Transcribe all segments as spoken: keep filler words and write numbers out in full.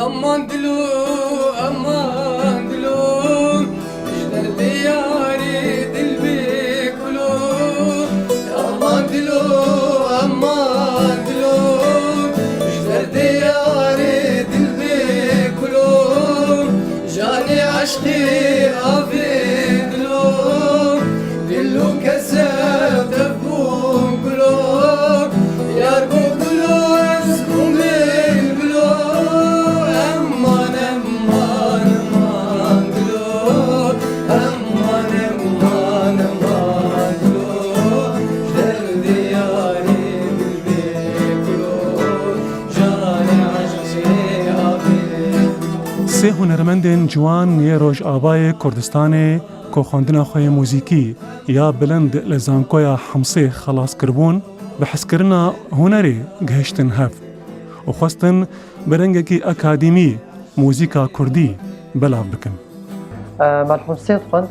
Aman dilo, aman dilo, ji derdê yarê dil bê kulo. Aman dilo, aman dilo, ji derdê yarê dil bê kulo. Canê eşqê avê dilo, dil û kesef dev bûn kulo. Yar bû kulo, ez bûm bêl kulo. Eman, eman, eman kulo. Eman, eman, eman kulo. Ji derdê yarê dil bê kulo. Canê eşqê avê kulo. Sê hunermendên ciwan yê Rojavayê Kurdistanê ku xwendina xwe yê muzîkî ya bilind li Zankoya Hemsê xelas kiribûn, bi hezkirina hunerê gihiştin hev û xwestin bi rengekî akademî muzîka kurdî belav bikin. E, me li Hemsê dixwend.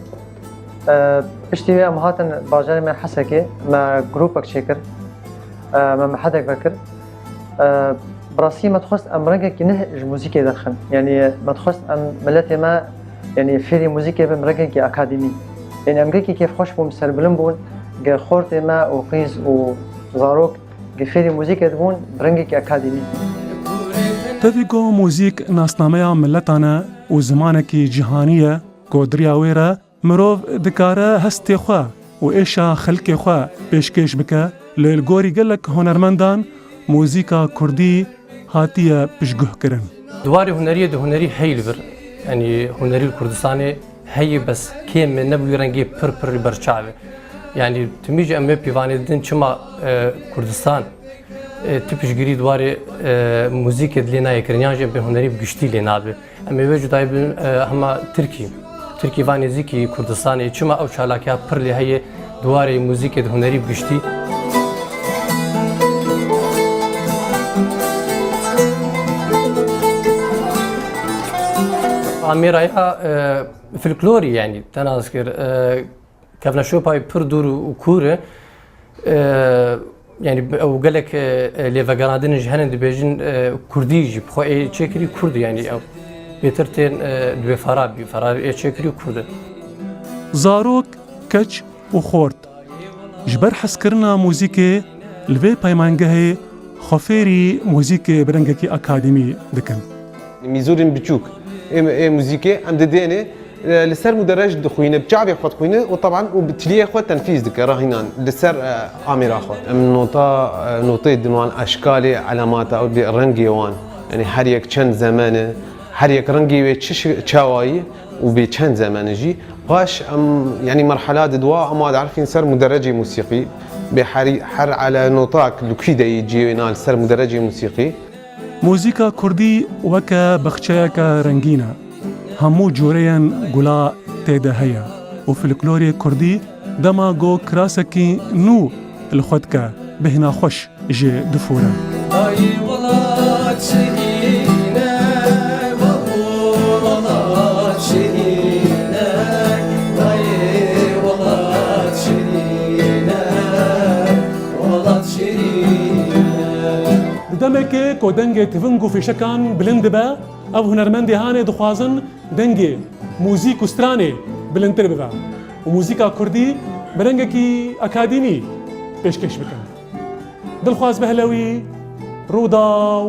E, piştî wê em hatin bajarê me Hesekê, me grûpek çêkir. E, me mehedek vekir. E, bi rastî me dixwest em rengekî neh ji muzîkê derxin. Yanî me dixwest em miletê me, yanî fêrî muzîkê bin rengekî akademî. Yanî em gelekî kêfxweş bûn, serbilind bûn, gi xortê me û qîz û zarok gi fêrî muzîkê dibûn bi rengekî akademî. Tevî ku muzîk nasnameya miletan e û zimanekî cîhanî ye, ku di riya wê re mirov dikare hestê xwe û êşa xelkê xwe pêşkêş bike, lê li gorî gelek hunermendan muzîka kurdî hatiye piştguhkirin. Di warê huneriyê de hunerî heyî li vir, yanî hunerî li Kurdistanê heyî, bes kêm e, ne bi wî rengî pir pir li ber çav e. Yanî timî jî em ê pîvanê didin çima, e, Kurdistan, e, tu piştgirî di warê, e, muzîkê de lê nayê kirin, yan jî em pê hunerî bi giştî lê nabe. Em ê wê cudayî bibin, e, hema Tirkî. Tirkî va nêzîkî Kurdistanê, çima ew çalakiya pir lê heye di warê muzîkê de hunerî bi giştî? Amêraya, e, folklorî, yanî te nas kir, e, kevneşopayî pir dûr û kûr e. E, yanî ew gelek, e, e, lêvegerandinên jî hene dibêjin, e, kurdî jî bi xwe ê çêkirî kurd e, yanî ew bêtir tên, e, di wê fara bî, fara ê çêkirî kurd e. Zarok, keç û xort ji ber hezkirina muzîkê li vê peymangehê xwe fêrî muzîkê bi rengekî akademî dikin. Mîzorên biçûk ê, ê muzîkê em didêne, e, li ser muderej dixwîne, bi çavê xwe dixwîne û teban û bi tiliyê xwe tenfîz dike, rahînan li ser, e, amêra xwe. Em nota, e, notê din wan eşkalê, elamata û bi rengê wan, yanî her yek çend zemen e, her yek rengê wê çi şi-, çawayî û bê çend zemen e jî. Paş em, yanî merhela di dua, ema diherfîn ser muderecê musîqî, bê herî, her ele notak li kû de yî cihê wê na li ser muderecê musîqî. Muzîka kurdî weke baxçeyeke rengîn e. Hemû cûreyên gula tê de heye û folklorê kurdî dema ku kirasekî nû li xwe dike, bêhna xweş jê difûre. Dayê welat şirîn e, welat şirîn e, dayê welat şirîn e, welat şirîn e. Di demekê ku dengê tiving û fîşekan bilind dibe, ev hunermendê hanê dixwazin dengê muzîk û stranê bilindtir bibe û muzîka kurdî bi rengekî akademî pêşkêş bikin. Dilxwaz Behlewî, Rûdaw,